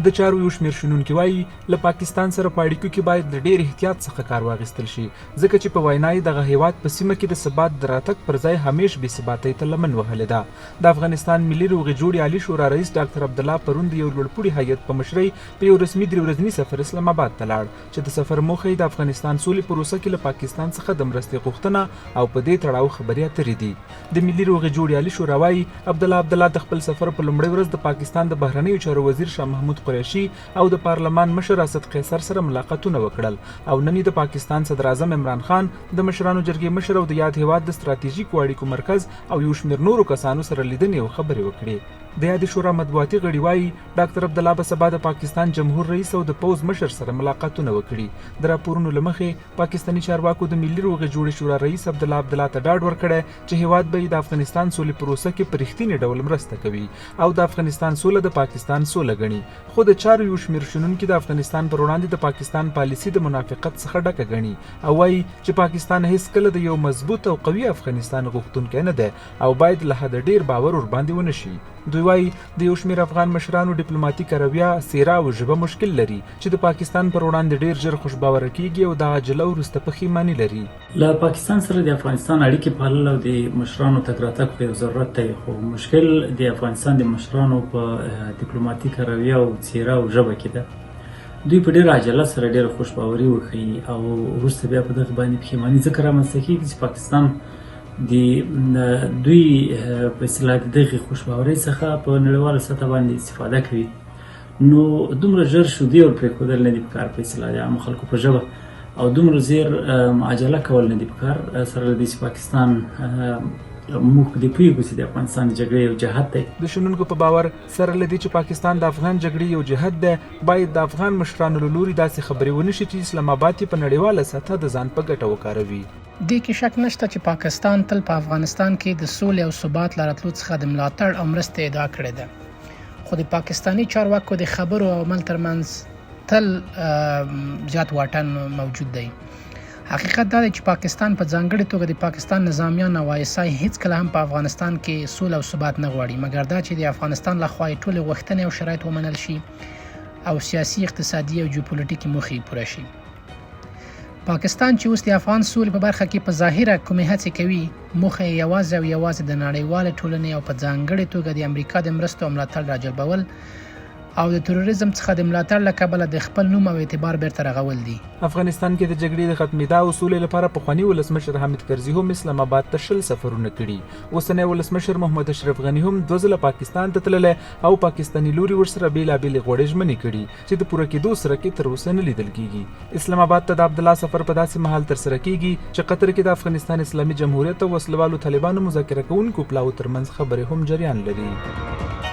د چارو یو شمېر شنونکي وايي، له پاکستان سره په اړیکو کې باید له ډېر احتیاط څخه کار واخیستل شي، ځکه چې په وینا یې دغه هېواد په سیمه کې د ثبات د راتګ پر ځای همېش بې ثباتۍ ته لمن وهلې ده. د افغانستان ملي روغې جوړې عالي شورا رئیس ډاکتر عبدالله پرون د یو لوړپوړي هیئت په مشرۍ په یو رسمي درې ورځني سفر اسلام اباد ته لاړ، چې د سفر موخه یې د افغانستان سولې پروسه کې له پاکستان څخه د مرستې غوښتنه او په دې تړاو خبرې اترې دي. د ملي روغې جوړې عالي شورا وايي، عبدالله عبدالله د خپل سفر په لومړۍ ورځ د پاکستان د بهرنیو چارو وزیر شاه محمود قریشي او د پارلمان مشر اسد قیصر سره ملاقاتونه وکړل او نن یې د پاکستان صدراعظم عمران خان، د مشرانو جرګې مشر او د یاد هېواد د ستراتیژیکو اړیکو مرکز او یو شمېر نورو کسانو سره لیدنې او خبرې وکړې. د یادې شورا مطبوعاتي غړي وايي، ډاکتر عبدالله به سبا د پاکستان جمهور رئیس او د پوځ مشر سره ملاقاتونه وکړي. د راپورونو له مخې، پاکستاني چارواکو د ملي روغې جوړې شورا رئیس عبدالله عبدالله ته ډاډ ورکړی چې هېواد به یې د افغانستان سولې پروسه کې په رښتیني ډول مرسته کوي او د افغانستان سوله د پاکستان سوله ګڼي. خو د چارو یو شمېر شنونکي د افغانستان پر وړاندې د پاکستان پالیسي د منافقت څخه ډکه ګڼي او وايي چې پاکستان هېڅکله د یو مضبوط او قوي افغانستان غوښتونکی نه دی او باید له حده ډېر باور ورباندې ونه شي. دوی وايي، د یو شمېر افغان مشرانو ډیپلوماتیکه رویه، څېره او ژبه مشکل لري چې د پاکستان پر وړاندې ډېر ژر خوشباوره کېږي او دا عاجله وروسته پښېماني لري. له پاکستان سره د افغانستان اړیکې پالل او د مشرانو تګ راتګ خو یو ضرورت دی، خو مشکل د افغانستان د مشرانو په ډیپلوماتیکه رویه او څېره او ژبه کې ده. دوی په ډېره عجله سره ډېره خوشباوري وښيي او وروسته بیا په دغه باندې پښېماني ځکه رامنځته کېږي چې پاکستان د دوی په اصطلاح د دغې خوشباورۍ څخه په نړیواله سطح باندې استفاده کوي. نو دومره ژر شودې ور پرېښودل نه دي پکار، په اصطلاح د عامو خلکو په ژبه، او دومره زیر عجله کول نه دي پکار. سره له دې چې پاکستان موږ په دې پوهېږو چې د افغانستان د جګړې یو جهت دی. د شنونکو په باور سره له دې چې پاکستان د افغان جګړې یو جهت دی، باید د افغان مشرانو له لوري داسې خبرې ونه شي چې اسلام اباد یې په نړیواله سطح د ځان په ګټه وکاروي. دې کې شک نشته چې پاکستان تل په افغانستان کې د سولې او ثبات له راتلو څخه د ملاتړ او مرستې ادعا کړې ده، خو د پاکستاني چارواکو د خبرو او عمل ترمنځ تل زیات واټن موجود دی. حقیقت دا دی چې پاکستان په ځانګړې توګه د پاکستان نظامیان او آی اس آی هیڅکله هم په افغانستان کې سوله او ثبات نه غواړي، مګر دا چې د افغانستان له خوا یې ټولې غوښتنې او شرایط ومنل شي او سیاسي، اقتصادي او جیوپولیټیکي موخې یې پوره شي. پاکستان چې اوس د افغان سولې په برخه کې په ظاهره کومې هڅې کوي، موخه یې یوازې او یوازې د نړیوالې ټولنې او په ځانګړې توګه د امریکا د مرستو او ملاتړ راجلبول او د تروریزم څخه د ملاتړ له کبله د خپل نوم او اعتبار بیرته رغول دي. افغانستان کې د جګړې د ختمېدا او سولې لپاره پخواني ولسمشر حامد کرزي هم اسلام اباد ته 20 سفرونه کړي. اوسنی ولسمشر محمد اشرف غني هم دوه ځله پاکستان ته تللی او پاکستاني لوري ورسره بېلابېلې غوړې ژمنې کړي چې د پوره کېدو څرک یې تر اوسه نه لیدل کېږي. اسلام اباد ته د عبدالله سفر په داسې مهال ترسره کېږي چې قطر کې د افغانستان اسلامي جمهوریت او وسلهوالو طالبانو مذاکره کوونکو پلاوو ترمنځ خبرې هم جریان لري.